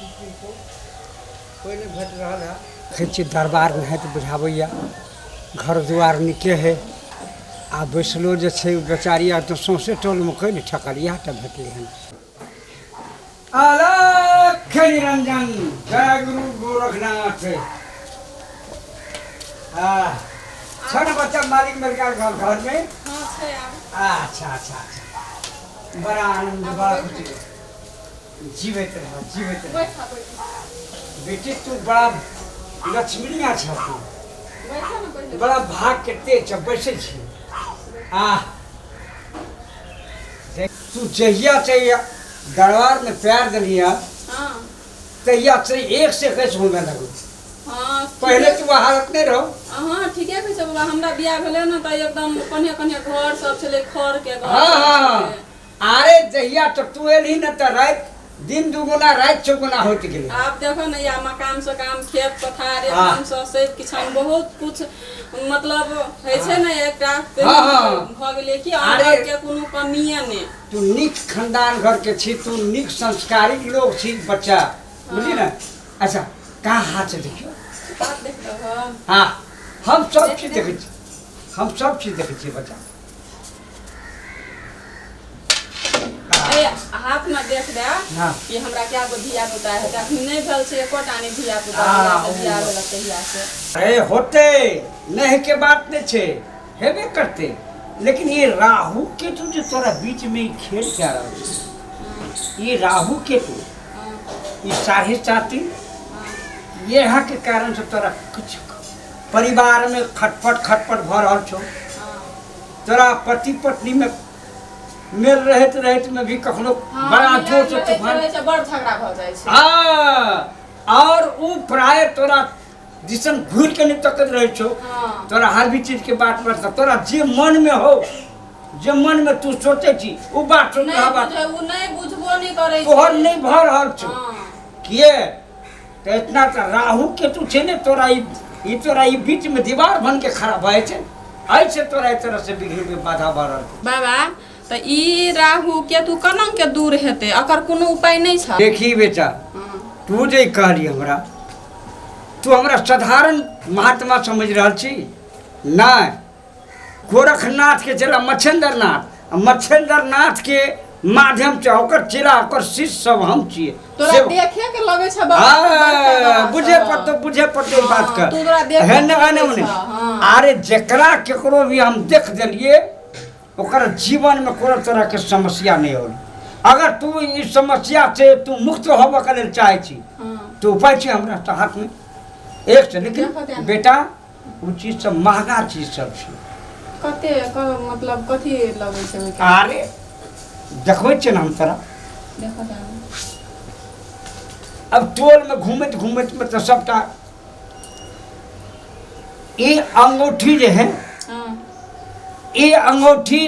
छी किनको कोइ नहि भेट रहल है। देखै छियै दरबारमे है तऽ बुझाबैए घर दुआर नीके है। आ बैसलो जे छै बेचारी आब तऽ सौँसे टोलमे कोइ नहि ठकल, इएह टा भेटलै हन। अलख निरंजन, जय गुरु गोरखनाथ। छ ने बच्चा मालिक मलिका घर घरमे? हाँ, छै आब। अच्छा अच्छा अच्छा, बड़ा आनंद, बड़ा खुशी। जीवैत रह, जीवैत रह। बैठ बैठ। बेटी, तू बड़ा लक्ष्मीनिया छ तू। बैठ ने पहिले। बड़ा भाग के तेज छ। बैसै छी। आ तू जहिया से दरबार में पैर दिलिया तहिया से एक से 21 होने लगो। पहले तू हालत नहीं रहो। हाँ, ठीके कहै छै बाबा। हमरा बियाह भेलै ने तऽ एकदम कन्हे कन्हे घर सब छलै, खर के घर हाँ सब हाँ छलै। अरे जहिया तो तू एलही न तऽ राति दिन दुगुना राति चौगुना होइत गेलै। आब देखो ने, या मकान से काम, खेत पथार एकदम से सब किसान बहुत कुछ मतलब होइ छै ने एकटा हाँ, हाँ। भऽ गेलै कि अरे। अहाँ के कोनो कमिए नहि। तू नीक खानदान घर के छी, तू नीक संस्कारिक लोग छी बच्चा, बुझली ने? अच्छा, कहाँ हाथ से देखियो। बात देख रहल। हाँ, हम सब चीज देखै छी, हम सब चीज देखै छियै बच्चा। ए, हाथ में देख दे कि हमरा क्या गो धिया पुता है। अखनी नहि भेल छै एकोटा नहि धिया पुता। बियाह भेल तहिया से। अरे होते नहीं के बात नहीं छे, हेबे करते, लेकिन ये राहु केतु जे तोरा बीच में ई खेल क्या रहल छै, ये राहु केतु, ई 7.5 ये यहाँ के कारण से तोरा कुछ परिवार में खटपट खटपट भऽ रहल छौ। तोरा पति पत्नी में मेल रहैत रहैत में भी कखनो बड़ा जोर से तूफान रहै छै, बड़ झगड़ा भऽ जाइ छै। हाँ, और उ प्राय तोरा दिसन घूर के नहीं तकत रहे छौ। तोरा हर भी चीज के बात पर तोरा जे मन में हो, जे मन में तू सोचे छी उ बात सोच नहि रहा बात बुझे, उ नहि बुझबो नहि करै छै। तोहर नहीं भऽ रहल छौ। किए तऽ इतना तऽ राहु केतु छै ने तोरा ई तोरा ई बीच में दीवार बन के खड़ा भऽ जाइ छै, एहि से तोरा एहि तरह से विघ्न के बाधा भऽ रहल छौ। बाबा, तऽ ई राहु केतु केना के दूर हेतै? एकर कोनो उपाय नहि छै? देखी बेटा, तू जे कहली हमरा, तू हमरा साधारण महात्मा समझ रहल छी? नहि, गोरखनाथ के चेला मच्छेंद्र नाथ, आ मच्छेंद्र नाथ के माध्यम से ओकर चेला, ओकर शिष्य सब हम छियै। तोरा देखे के लगै छै बाबा, बड़का बाबा बुझे सब। पड़तो, बुझे पड़तो ई बात के। तू तोरा देखे हेने के हेने लगै ओने। छै, हाँ। अरे जेकरा केकरो भी हम देख देलिए ओकर जीवन में कोनो तरह के समस्या नहीं होल। अगर तू इस समस्या से तू मुक्त होबऽ के लेल चाहे छी तो उपाय छै हमरा तो हाथ में एक से, लेकिन देखो ध्यान। बेटा, ओ चीज सब महंगा चीज सब छै। कते मतलब कथी लगै छै ओहिके? अरे देखबै छियै ने हम तोरा। देखो ध्यान। अब टोल में घूमैत घूमैत में तऽ सबटा ई अंगूठी जे है, ई अंगूठी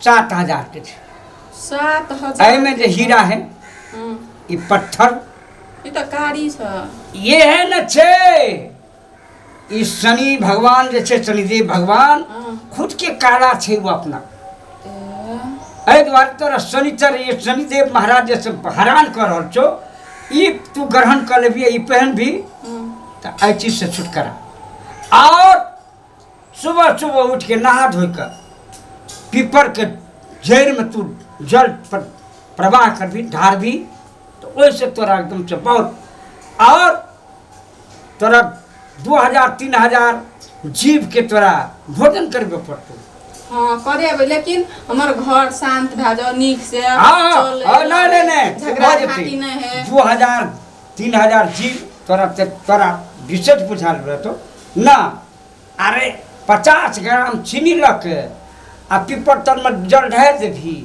7000 के छै। 7000? एहिमे जे हीरा है, ई पत्थर। ई तऽ कारी छै। ये है न छै, ई शनि भगवान जे छै, शनिदेव भगवान खुद के काला छै ओ अपना। एहि दुआरे तोरा शनिचर ये शनिदेव महाराज जे से हैरान कऽ रहल छौ। ई तू ग्रहण कऽ लेबही, ई पहन भी तऽ एहि चीजसँ छुटकारा। और सुबह सुबह उठ के नहा धो कऽ पीपर के जड़िमे तू जल पर प्रवाह करबी, ढारबी, तऽ ओहिसँ तोरा एकदम से बहुत और तोरा 2000 3000 जीव के तोरा भोजन करबे पड़तौ। हाँ, करेबै, लेकिन हमर घर शांत भए जाओ नीक से। हाँ, चलै, हाँ, नहीं नहीं नहीं, झगड़ा भऽ जेतै। झाँटी नहि है। 2000 3000 जीव तोरा तोरा विशेष बुझायल रहतौ ना। अरे 50 ग्राम चीनी लऽ के आ पीपर तरमे जल ढारि देबही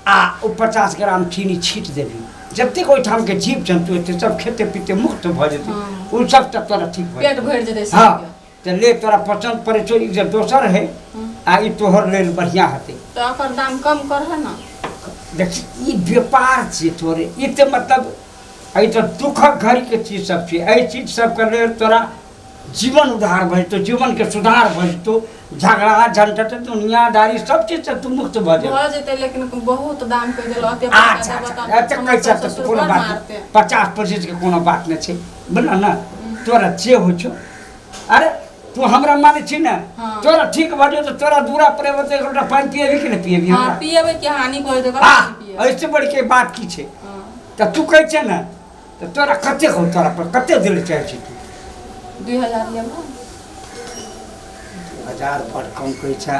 आ ओ 50 ग्राम चीनी छीट देबही, जतेक ओहिठामके जीव जन्तु हेतै सब खेते पीते मुक्त भऽ जेतै। ओ सब तऽ तोरा ठीक भऽ पेट जेतै। भरि जेतै हाँ सबके। तऽ ले, तोरा पसन्द पड़ै छौ ई जे दोसर है आ ई तोहर लेल बढ़िआँ हेतै। तऽ ओकर दाम कम करह ने। देख, ई व्यापार छियै तोरे, ई तऽ मतलब एहि तऽ दुखक घड़ीके चीज सब छै। एहि चीज सबके लेल तोरा जीवन उद्धार भऽ जेतौ, जीवनके सुधार भऽ जेतौ, झगड़ा झंझट दुनियादारी सब चीजसँ तू मुक्त भऽ जेबही। भऽ जेतै, लेकिन बहुत दाम कहि देलहुँ, एते पैसा अच्छा देबऽ अच्छा तऽ एते हमर कहै छै सासु तऽ ससुर कोनो बड़ बात नहि, मारतै। 50-25 के कोनो बात नहि छै, बुझल ने? तोरा जे होइ छौ, अरे तू हमरा मानै छी ने? हाँ। तोरा ठीक भऽ जेतौ, तोरा दूरा पर एबो तऽ एक लोटा पानि पिएबी कि नहि पिएबी हाँ हमरा? पिएबै कि हानि कऽ देबै? आ पिएबै। एहिसँ बड़के बात की छै? हाँ। तऽ तू कहै छै ने तऽ तोरा कतेक हो, तोरा पर कतेक दै लए चाहै छी तू? 2000 लेबो। 2000 बड़ कम कहै छै,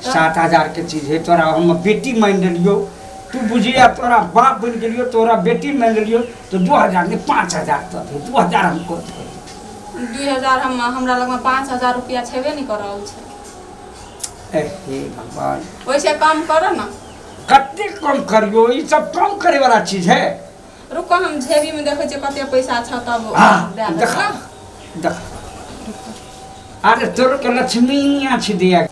7000 के चीज है। तोरा हम बेटी मानि लेलियौ, तू बुझिया तोरा बाप बनि गेलियौ, तोरा बेटी मानि लेलियौ, तऽ 2000 नहि 5000 तऽ दे, 2000 हम कऽ देबै। 2000 हम हमरा लगमे 5000 रुपया छेबे नहि कऽ रहल छै। ए हे भगवान, ओहिसँ कम करऽ ने। कतेक कम करियौ? ई सब कम करे वाला चीज है? रुको, हम जेबीमे देखै छियै कते पैसा छौ तब हाँ दए देब। देखा ने। देखा, अरे तोर के लक्ष्मी यहाँ छी दिया।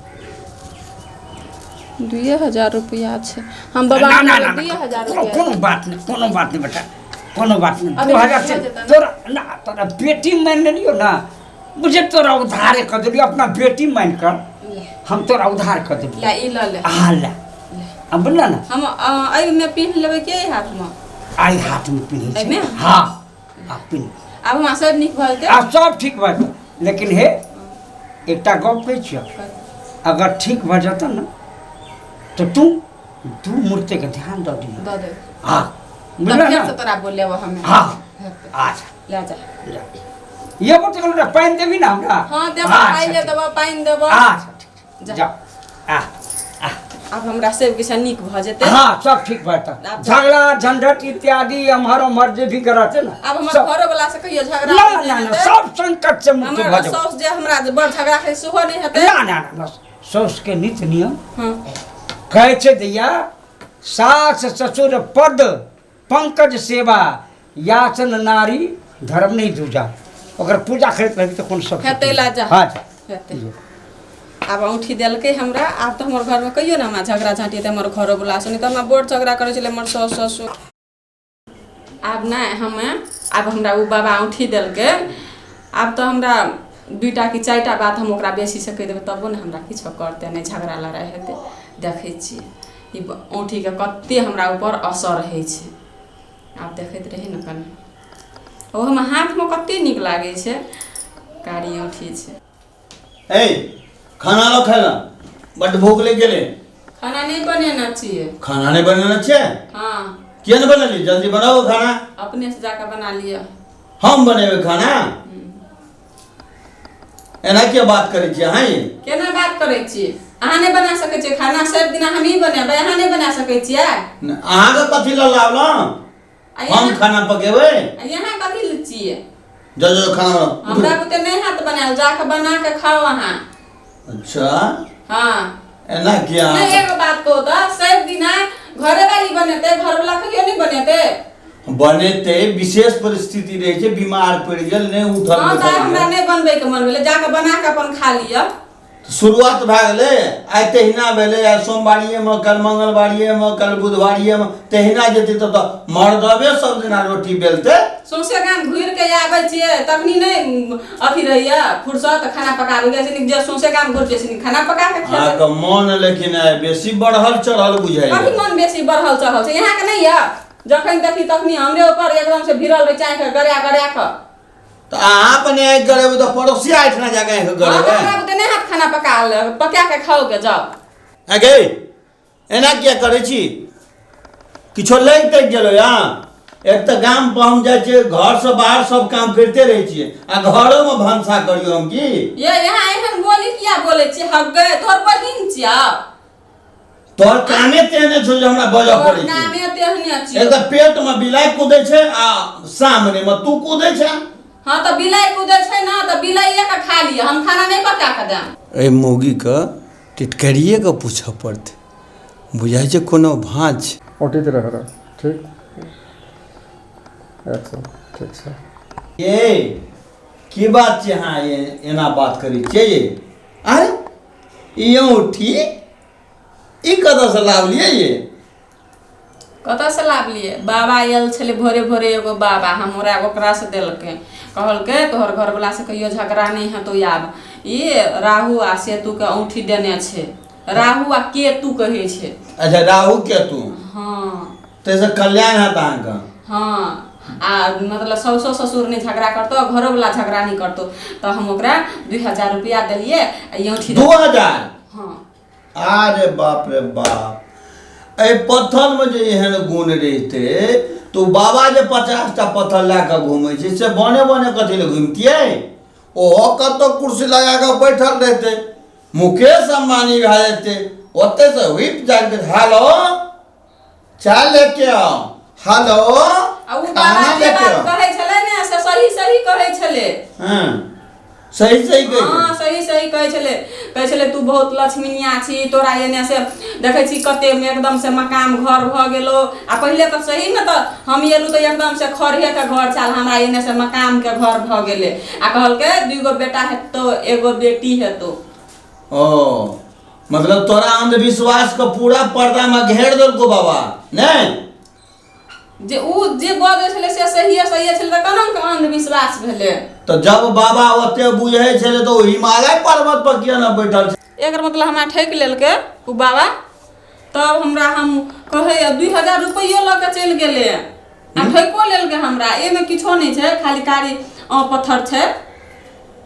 2000 रुपया छै हम बाबा ना ना ना, 2000 कोनो रुपया कोनो बात नहीं, कोनो बात नहीं बेटा, कोनो बात नहीं। अभी 2000 हो से जेतै ने? तोरा ना, तोरा बेटी मान लेलियो ना, बुझे तोरा उधारे कर देलियो, अपना बेटी मान कर ले, हम तोरा उधार कर देलियो। ले ई लऽ ले। आ ले, अब बुझल ना? हम एहिमे पिन्ह लेबै के एहि हाथमे? आई हाथ में पिन्है छै। एहिमे? हाँ, आ पिन्ह। आब हमरा सब नीक भऽ जेतै? आ सब ठीक भऽ जेतौ, लेकिन हे एकटा गप कहै छियौ, अगर ठीक भऽ जेतौ ने तऽ तू दू मूर्तिके ध्यान दऽ दिहऽ। दऽ देबै। हाँ तब बुझल फेर ने? से तोरा बोलेब हमे। हाँ हेतै। अच्छा। ले जा। जा, ये बोलते कहलहुँ पानि देबी ने हमरा? हाँ देबो। अच्छा, खाइ ले ठीक। देबो, पानि देबो। अच्छा ठीक छै। जा। जा, आ आ आब हमरा सब किछु नीक भऽ जेतै। हाँ सब ठीक भऽ जेतै, आब झगड़ा झंझट इत्यादि एम्हर ओम्हर जे भी करत ने आब हमर सब घरो वाला से कहियो झगड़ा ना नहि ना ना हेतै। सब संकट से मुक्त हमर भऽ जेबै। साउस जे हमरा जे बड़ झगड़ा करै सेहो नहि हेतै। ना ना ना, साउस के नित्य नियम हाँ कहै छै दैया, सास ससुर पद पंकज सेवा याचन नारी धर्म नहीं दूजा। ओकर पूजा करैत रहबी तऽ कोन सब हेतै ला जा। हाँ जा। हेतै। आब औँठी देलकै हमरा, आब तऽ हमर घरमे कहियो ने हमरा झगड़ा झाँटी हेतै हमर घरो वाला से, नहि तऽ हमरा बड़ झगड़ा करै छलै हमर साउस ससुर। आब नहि हमे, आब हमरा ओ बाबा औँठी देलकै, आब तऽ हमरा 2टा कि 4टा बात हम ओकरा बेसीसँ कहि देबै तबो ने हमरा किछो करतै नहि, झगड़ा लड़ाइ हेतै। देखै छियै ई औँठीके कते हमरा ऊपर असर होइ छै, आब देखैत रही ने कनि। ओहोमे हाथमे कते नीक लागै छै, कारी औँठी छै। ए खाना लो, खाना बड्ड भूख लागि गेलै। खाना नहि बनेने छियै। खाना नहि बनेने छियै? हाँ। किया नहि बनेली? जल्दी बनाओ खाना। अपने से जाके बना लिअ। हम बनेबै खाना? एना किया बात करै छियै अहाँ ये? केना बात करै छियै? अहाँ नहि बना सकै छियै खाना? सब दिना हमही बनेबै, अहाँ नहि बना सकै छियै? अहाँके कथी लए लावलहुँ? आ हम यहाँ खाना पकेबै। आ यहाँ कथी लए छियै? जाओ जाओ, खाना बनाओ। हमरा बुते नहि हाथ बनायल, जाके बना के खाओ अहाँ। अच्छा। हाँ। एना किया? नहि, एगो बात कहू तऽ, सब दिना घरे वाली बनेतै, घरवाला कहियो नहि बनेतै? बनेतै, विशेष परिस्थिति रहै छै, बीमार पड़ि गेल, नहि उठल हाँ तऽ बैठल हमरा गेल। नहि बनबैके मन भेलै, जाके बना के अपन खा लिअ। शुरुआत भए गेलै आइ, तहिना भेलै आइ सोमवारिएमे, काल्हि मंगलवारिएमे, काल्हि बुधवारिएमे, तहिना जेतै तब तऽ मर्दबे सब दिना रोटी बेलतै। सौंसे गाम घुरि के आबै छियै तखनी नहि अथी रहैया फुर्सत खाना पकाबै के, से नीक जे सौंसे गाम घुरि से नीक खाना पका के खेबै। अहाँके मन लेकिन आइ बेसी बढ़ल चढ़ल बुझाइया। कथी मन बेसी बढ़ल चढ़ल छै? यहाँके नहि यऽ? जखन देखी तखनी हमरे ऊपर एकदम से भिड़ल रहै छै, आँखि गड़ा गड़ा कऽ। तऽ अहाँ अपने आँखि गड़ेबै तऽ पड़ोसी एहिठिना जाके आँखि गड़ेबै? हमरा बुते नहि हाथ खाना पका पका के खाओ के जाओ। आ गे, एना किया करै छी? किछो लागि तागि गेलो यहाँ? एक तऽ गाम पर हम जाइ छियै, घरसँ बाहर सब काम करिते रहै छियै, आ घरोमे भनसा करियौ हम की? ये यहाँ एहन बोली किया बोलै छी? हग्गे तोहर बहिन छियौ। तोहर कामे तेहने छौ जे हमरा बजऽ तोहर पड़ै छै। कामे तेहने छियौ। एक तऽ पेटमे बिलाइ कुदै छै आ सामनेमे तू कुदै छै। हाँ तऽ बिलाइ कुदै छै ने तऽ बिलाइए के खा लिअ, हम खाना नहि पका के देब। एहि मौगीके टिटकरिएके पूछऽ पड़तै, बुझाइ छै कोनो भाँज छै। औटैत रह रह, ठीक एक्शन, ठीक छै। ये की बात छै अहाँ एना बात करै छियै ये? अरे ई औँठी ई कतऽसँ लावलियै ये? कतऽसँ लाबलियै? बाबा आयल छलै भोरे भोरे, एगो बाबा हमरा ओकरासँ देलकै। कहलकै तोहर घरवलासँ कहियो झगड़ा नहि हेतौ। आब ई राहु आ सेतुके औँठी देने छै, राहु आ केतु कहै छै। अच्छा, राहु केतु। हँ। ताहिसँ कल्याण हैत अहाँके। हँ, आ मतलब साउसो ससुर नहि झगड़ा करतौ, घरोवला झगड़ा नहि करतौ। तऽ हम ओकरा 2000 रुपैआ देलियै आ ई औँठी। 2000? हँ। अरे बाप रे बाप, एहि पत्थरमे जे एहन गुण रहितै तऽ ओ बाबा जे 50 टा पत्थर लए कऽ घूमै छै से बने बने कथी लए घुमतियै? ओहो कतौ कुर्सी लगा कऽ बैठल रहितै, मुकेश अम्बानी भए जेतै। ओतहिसँ हुइप जाके, हेलो, चाय लेके आओ, हेलो, आ ओ बाबा खाना जे लेके बात आओ। कहै छलै ने से सही सही कहै छलै। हँ, सही सही कहै। हँ, सही सही कहै छलै। कहै छलै तू बहुत लक्ष्मीनिया छी, तोरा एने से देखै छी कते एकदम से मकान घर भऽ गेलो। आ पहिले तऽ सही ने तऽ हम एलहुँ तऽ एकदम से खरहे के घर छल, हमरा एने से मकान के घर भऽ गेलै। आ कहलकै दूगो बेटा हेतौ, एगो बेटी हेतौ। ओ मतलब तोरा अंधविश्वास के पूरा पर्दा में घेर देलको बाबा, नहीं? जे उ जे बजै छलै से सहिए सहिए छलै, तऽ केना के अंधविश्वास भेलै? तऽ जब बाबा ओते बुझै छलै तऽ ओ हिमालय पर्वत पर किया ने बैठल छै? एकर मतलब हमरा ठकि लेलकै ओ बाबा। तब हमरा हम कहै 2000 रुपैयो लऽ कऽ चलि गेलै आ ठकिओ लेलकै हमरा। एहिमे किछो नहि छै, खाली कारी पत्थर छै।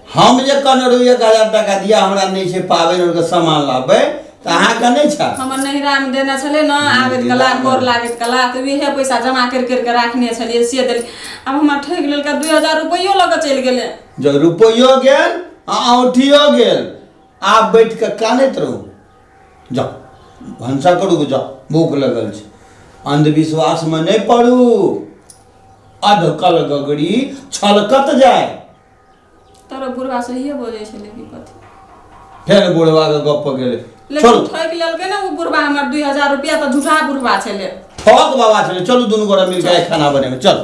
हम जे कहने रही 1000 टाका दिया, हमरा नहि छै, पाबनि के सामान लाबे, तऽ अहाँके नहि छै? हमर नैहरामे देने छलै ने आबैत कला, गोर लागैत कला, तऽ उएह पैसा जमा करि करि कऽ राखने छलियै, से देलियै। आब हमरा ठकि लेलकै, 2000 रुपैयो लऽ कऽ चलि गेलै। जब रुपैयो गेल आ औंठियो गेल, आब बैठ कऽ कानैत रहू। जाउ, भनसा करू, जाउ, भूख लगल छै। अंधविश्वासमे नहि पड़ू। अधकल गगरी छलकत जाय। तोरो बुढ़वा सहिए बजै छलै कि कथी? फेर बुढ़वा के गप गेलै। लेकिन छोड़ू। ठकि लेलकै ने ओ बुढ़वा हमर 2000 रुपैआ, तऽ झूठा बुढ़वा छलै। ठक बाबा छलै। चलू, दुनू गोरा मिल के खाना बनेबै, चल।